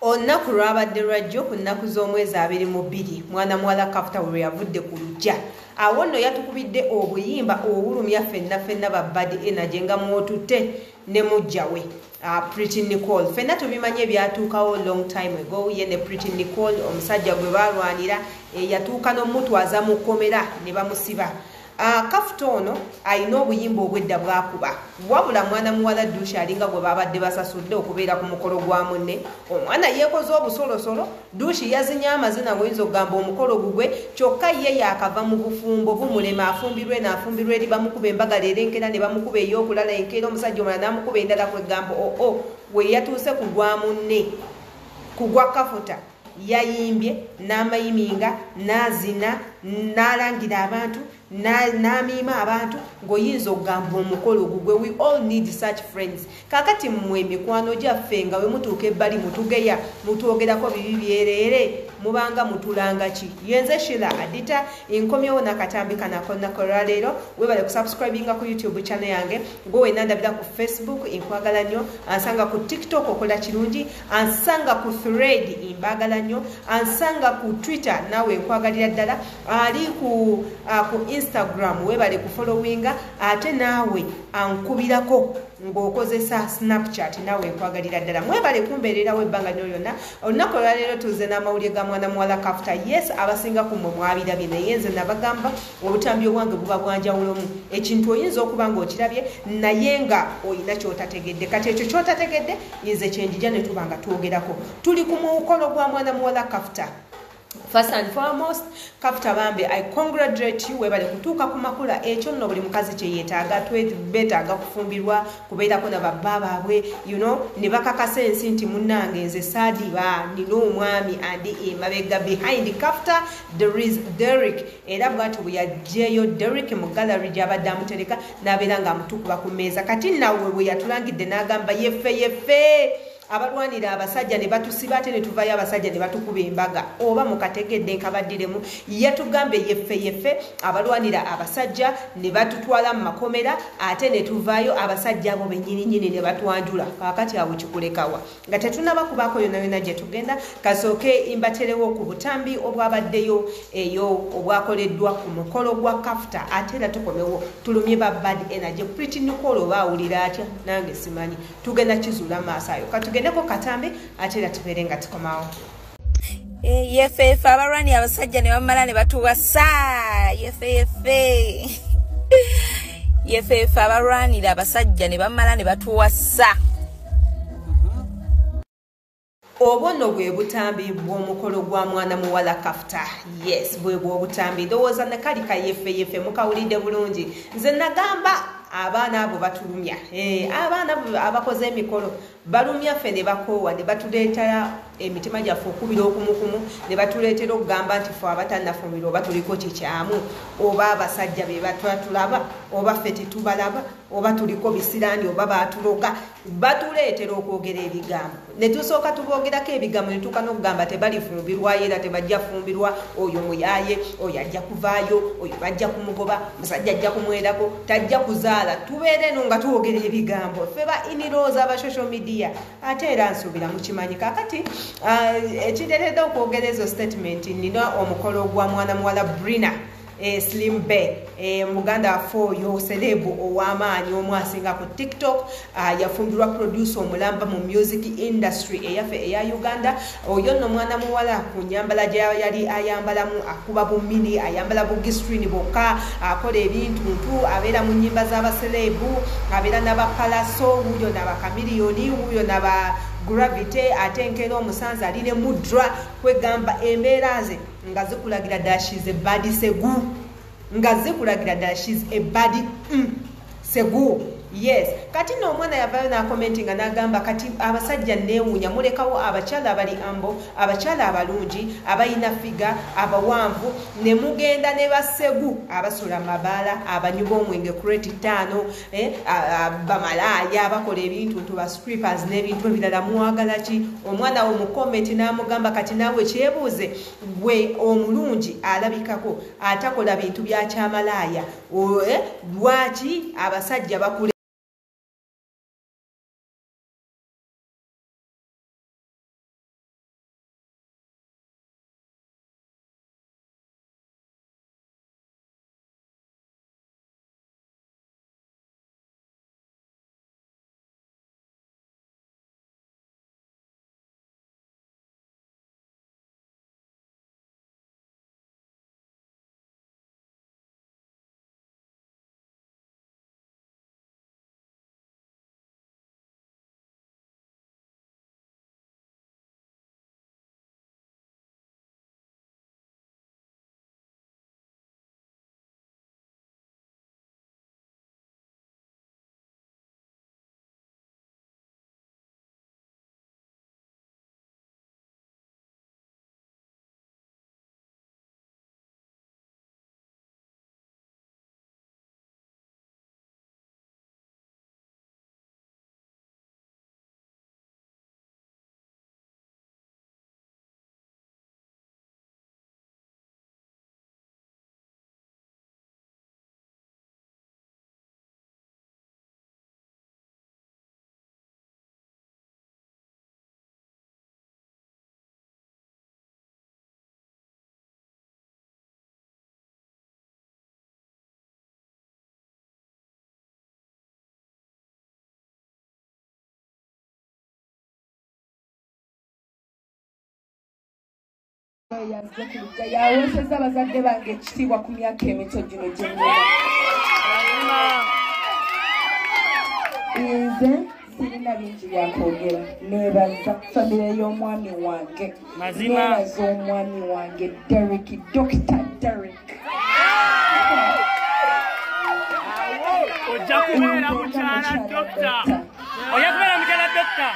Olunaku lwabadde lwa jjo ku nnaku z'omwezi 22 mwana muwala Kafta we yavudde ku luggya. Awo nno yatukubidde obuyimba obulumya ffenna ffenna ba Bad Energy nga mwotutte ne muggya we Pretty Nicole. Ffenna tubimanyi ebyatuukawo long time ago, ye ne Pretty Nicole omusajja gwe baalwanira yatuuka n'omutwaza mu kkomera ne bamusiba. Kafta ono alina obuyimba obwedda bwakuba, wabula mwana muwala Dusha alinga gwe babadde basasudde okubeera ku mukolo gwa munne. Omwana yeekoze obusolosolo, Dushi yazinye amazina ng'oyinza okugamba omukolo gugwe, kyokka ye yaakava mu bufumbo bumulema, afumbirwe n'afumbirwa eri bamukuba embaga leero enkeera ne bamukuba ey'okulala enkeera omusajja omulala n'amukuba endala, kwegamba oo we yatuuse ku gwa munne, ku gwa Kafta yayimbye n'amayiminga n'azina n'alangira abantu n'amiima abantu ng'oyinza okugamba omukolo gugwe. We all need such friends. Kaakati mmwe emikwano gyaffe nga we mutuuka ebbali mutugeya mutwogerako bibi byereere, mubanga mutulanga ki? Yenze Sheila Adita, nkomyewo n'akatambi kano ak'olunaku olwaleero. Weebale kusubscribinga ku YouTube channel yange, gwe wenna ndabira ku Facebook nkwagala nnyo, ansanga ku TikTok okola kirungi, ansanga ku Thread mbaagala nnyo, ansanga ku Twitter naawe nkwagalira ddala, ali ku Instagram weebale kufollowinga, ate naawe ankubirako ng'okozesa Snapchat naawe nkwagalira ddala. Mwebale kumbeererawo ebbanga lyo lyonna. Olunaku olwaleero tuze n'amawulire ga mwana muwala Kafta. Yes, abasinga ku mmwe mwabirabye, naye nze nabagamba obutambi obwange buba bwanjawulomu. Ekintu oyinza okuba ng'okirabye naye nga oyina ky'otategedde. Kati ekyo ky'otategedde nze kyenjija ne tuba nga twogerako. Tuli ku mukolo gwa mwana muwala Kafta. First and foremost, Kafta bambi, I congratulate you, webale kutuuka ku makula. Ekyo nno buli mukazi kye yeetaaga, beetaaga kufumbirwa, kubeerako na babba baabwe, you know, ne bakakasa ensi nti munnange nze saadiba, nina omwami andi emabega. Behind Kafta there is Derek. Era bw'atyo bwe yaggyeyo Derek mu gallery gy'abadde amutereka n'abeera ng'amutukuba ku mmeeza. Kati nnawe bwe yatulangidde n'agamba yeffe yeffe abalwanira abasajja ne batusiba ate ne tuvayo abasajja ne batukuba embaga, oba mukategedde nkabaddiremu. Yatugambye yeffe yeffe abalwanira abasajja ne batutwala mu makomera ate ne tuvaayo abasajja abo bennyininyini ne batwanjula. Kaakati awo kikulekawa nga tetunnaba kubaako yonna yonna gye tugenda. Kasooke mbaterewo ku butambi obwabaddeyo eyo obwakoleddwa ku mukolo gwa Kafta, ate era tukomewo tulumye ba Bad Energy. Pretty Nicole oba awulira atya nange simanyi, tugenda kizuula maaso ayo. Katugendeko katambi ate era tubeere nga tukomawo. Yeffe yeffe abalwani abasajja ne bamala ne batuwasa. Yeffe yeffe yeffe yeffe abalwanira abasajja ne bamala ne batuwasa. Obwo nno bwe butambi bw'omukolo gwa mwana muwala Kafta. Yes, bwe bw'obutambi. Ndowooza nakali kayeffe yeffe mukawulidde bulungi. Nze nagamba abaana abo batulumya. Abaana abakoze emikolo balumya ffe ne bakoowa ne batuleetera emitima gyaffe okubira okumukumu, ne batuleetera okugamba nti ffe abatannafumbirwa oba tuliko kikyamu, oba abasajja be batulaba, oba ffe tetubalaba, oba tuliko bisiraani, oba baatuloga. Batuleetera okwogera ebigambo ne tusooka tuboogerako ebigambo ne tutuuka n'okugamba tebalifumbirwayo era tebajja fumbirwa, oyo muyaaye, oyo ajja kuvaayo, oyo bajja kumugoba, musajja ajja kumwerako, tajja kuzaala. Tubeere eno nga twogera ebigambo ffe ba in-laws aba social media, ate era nsuubira mukimanyi. Kaakati ekindeetedde okwogera ezo statement, nina omukolo gwa mwana muwala Brina Slim Bay, muganda waffe oyo celeb ow'amaanyi omu asinga ku TikTok, yafumbirwa producer omulamba mu music industry eyaffe eya Uganda. Oyo nno mwana muwala ku nnyambala gye yali ayambalamu, akuba bumini, ayambala bugistrini bwokka, akola ebintu ntu, abeera mu nnyimba z'abaselebu, abeera n'abapalaso, wuuyo n'abakamiliyoni, wuuyo n'aba Gravity, ate enkeera omusanze ali ne mudra. Kwegamba embeera ze nga zikulagira ddala she's a bad segu, nga zikulagira ddala she's a bad segu. Yes, kati nno omwana yavaayo n'akomentinga n'agamba kati abasajja neewuunya, mulekawo abakyala abali ambo, abakyala abalungi, abalina figa, abawanvu, ne mugenda ne basegu abasula mabaala, abanywi b'omwenge crate 5, bamalaaya abakola ebintu ntu ba strippers n'ebintu ebirala, mwagala ki? Omwana wo mu comment n'amugamba kati naawe kyebuuze, gwe omulungi alabikako atakola bintu bya kyamalaaya, lwaki abasajja bakule Yanze ku lujja yaweesezza abazadde bange ekitiibwa ku myaka emito gino gye nnina. Nze sirina bingi byakwogera, neebaza famire y'omwami wange, neebaza omwami wange Derek, Dr. Derek. Ojja kubeera mukyala dokita. Ojja kubeera mukyala dokita.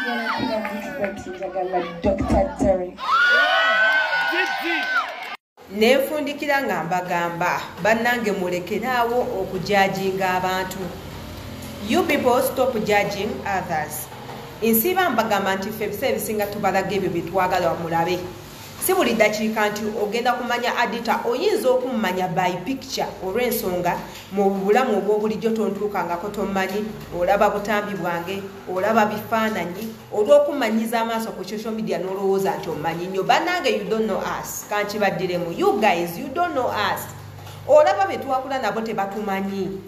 Nyongera kuba different, njagala Dr. Derek. Nenfundikira nga mbagamba bannange mulekeraawo okujajinga abantu. You people stop judging others. Nsiba mbagamba nti ffe ebiseera ebisinga tubalaga ebyo bye twagala mulabe. Si buli ddakiika nti ogenda kumanya Adita, oyinza okummanya by picture olw'ensonga mu bulamu obw'obulijjo tontuukangako tommanyi, olaba butambi bwange, olaba bifaananyi, olw'okummanyiza amaaso ku social media n'olowooza nti ommanyi nnyo. Bannange you don't know us. Kankibaddiremu. You guys, you don't know us. Olaba be twakula nabo tebatumanyi.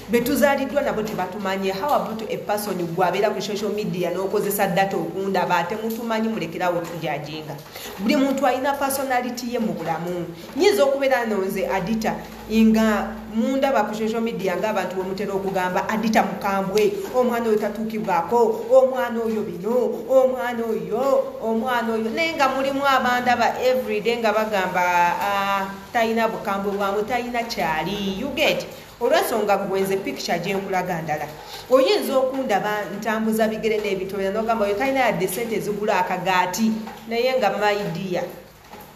Betuzaaliddwa nabo tebatumanyi. How about a person gwabeera ku social media n'okozesa data okundaba ate mutumanyi, mulekerawo tujajinga. Buli muntu alina personality ye mu bulamu. Nyinza okubeera nonze Adita nga mundaba ku social media ng'abantu bwe mutera okugamba Adita mukambwe, omwana oyo tatuukibwako, omwana oyo bino, omwana oyo, omwana oyo, naye nga mulimu abandaba everyday nga bagamba talina bukambwe bwamu, talina kyali. You get? Olw'ensonga gwenze picture gye nkulaga ndala. Oyinza okundaba ntambuza bigere n'ebintu ebirala n'ogamba oyo talina yadde ssente ezigula akagaati, naye nga my dear.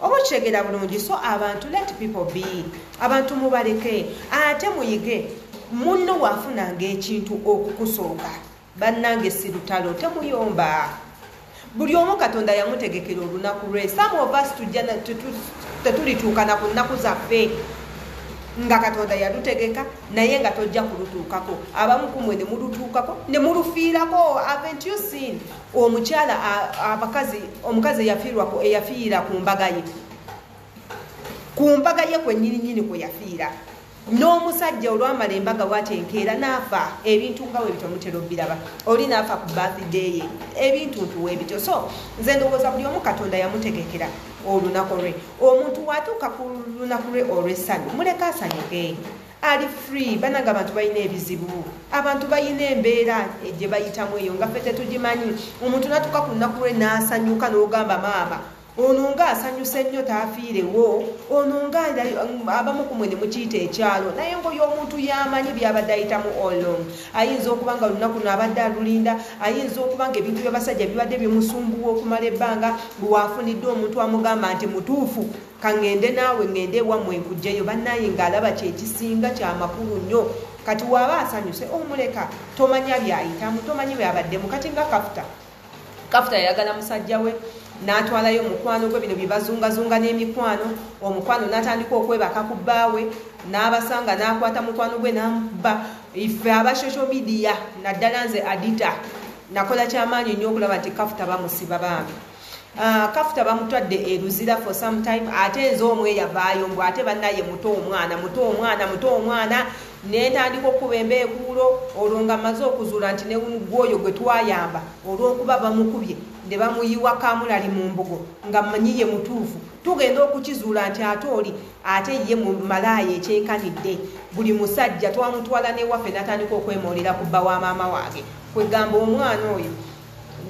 Oba okitegeera bulungi. So abantu, let people be. Abantu mubaleke, ate muyige munno waafunanga ekintu okukusooka. Bannange si lutalo, temuyomba. Buli omu Katonda yamutegekera olunaku lwe. Some of us tujja tetulituukana ku nnaku zaffe nga Katonda yalutegeka, naye nga tojja kulutuukako. Abamu ku mmwe ne mulutuukako ne mulufiirako. Haven't you seen omukyala abakazi, omukazi eyafiira ku mbaga ye, ku mbaga ye kwennyini nnyini kwe yafiira, n'omusajja olwamala embaga bw'ati enkeera n'afa. Ebintu nga bwe bityo mutera obbiraba, oli n'afa ku birthday ye, ebintu ntu weebityo. So nze ndowooza buli omu Katonda yamutegekera olunaku lwe. Omuntu watuuka ku lunaku lwe olw'essanyu, muleke asanyuke, ali free. Bannange abantu balina ebizibu, abantu balina embeera gye bayitamu eyo nga ffe tetugimanyi. Omuntu n'atuuka ku lunaku lwe n'asanyuka n'ogamba maama ono ng'asanyuse nnyo taafiirewo, ono nga abamu ku mmwe ne mukiyita ekyalo, naye ng'oyo omuntu y'amanyi by'abadde ayitamu all along. Ayinza okuba nga olunaku luno abadde alulinda, ayinza okuba nga ebintu by'abasajja bibadde bimusumbuwa okumala ebbanga, bw'afunidde omuntu amugamba nti mutuufu, kaŋŋende naawe ŋŋende ewammwe nkuggyeyo. Bannaye ng'alaba kye kisinga kyamakulu nnyo. Kati w'aba asanyuse omuleka, tomanya by'ayitamu, tomanyi by'abaddemu. Kati nga Kafuta, Kafuta yayagala musajja we n'atwalayo omukwano gwe, bino bye bazungazunga n'emikwano, omukwano n'atandika okwebaka ku bbaawe, n'abasanga n'akwata mukwano gwe n'amukuba. Ife aba social media naddala nze Adita nakola kyamaanyi nnyo okulaba nti Kafuta bamusiba bambi. Kafuta bamutwadde e Luzira for some time, ate nze omwe yavaayo mbu ate bannaye muto omwana, muto omwana, muto omwana, nentandika okukuba embeekuulo. Olwo nga mmaze okuzuula nti ne gwoyo gwe twayamba olw'okuba bamukubye ne bamuyiwa kamulali mu mbugo nga mmanyi ye mutuufu, tugenda okukizuula nti ate oli ate ye mu malaaya ekyenkanidde. Buli musajja twamutwala n'ewaffe n'atandika okwemoolera ku bba wa maama wange, kwegamba omwana oyo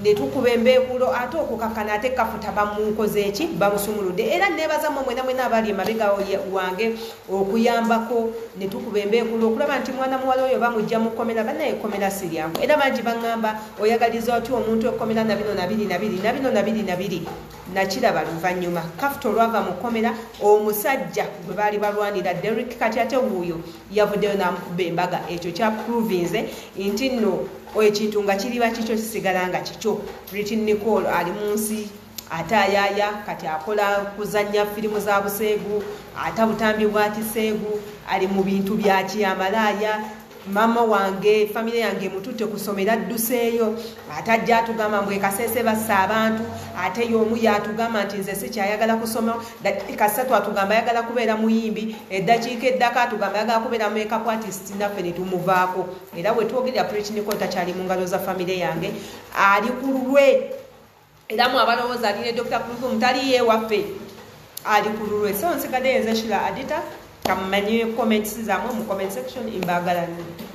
ne tukuba embeekuulo ate okukakkana ate Kafuta bamukoze eki, bamusumuludde. Era neebaza mmwe mwena mwena abali emabega wange okuyambako ne tukuba embeekuulo okulaba nti mwana muwala oyo bamujja mu kkomera. Bannaye ekkomera si lyangu, era bangi baŋŋamba oyagaliza otya omuntu ekkomera na bino na biri na biri na bino na biri na biri. Nakiraba luvannyuma Kafuta olwava mu kkomera, omusajja gwe baali balwanira Derek kati ate wuuyo yavuddeyo n'amukuba embaga. Ekyo kyaprovinze nti nno ekintu nga kiriba kikyo kisigala nga kikyo. Pretty Nicole ali mu nsi ate ayaaya, kati akola kuzannya firimu za buseegu, ate butambi bwa kiseegu, ali mu bintu bya kiyamalaaya. Mama wange, famire yange mututte kusomera adduseeyo, ate ajja atugamba mbu Kasese bassa abantu, ate y'omu yatugamba nti nze sikyayagala kusoma, dakiika ssatu atugamba ayagala kubeera muyimbi, eddakiika eddaka atugamba ayagala kubeera makeup artist, naffe ne tumuvaako. Era bwe twogerera Pretty Nicole takyali mu ngalo za famire yange, ali ku lulwe. Era mu abalowooza ali ne Dr. Kulthum tali yeewaffe. Ali ku lulwe. So nsigadde yenze Shila Adita, kammanyi comments zammwe mu comment section. Mbaagala nnyo.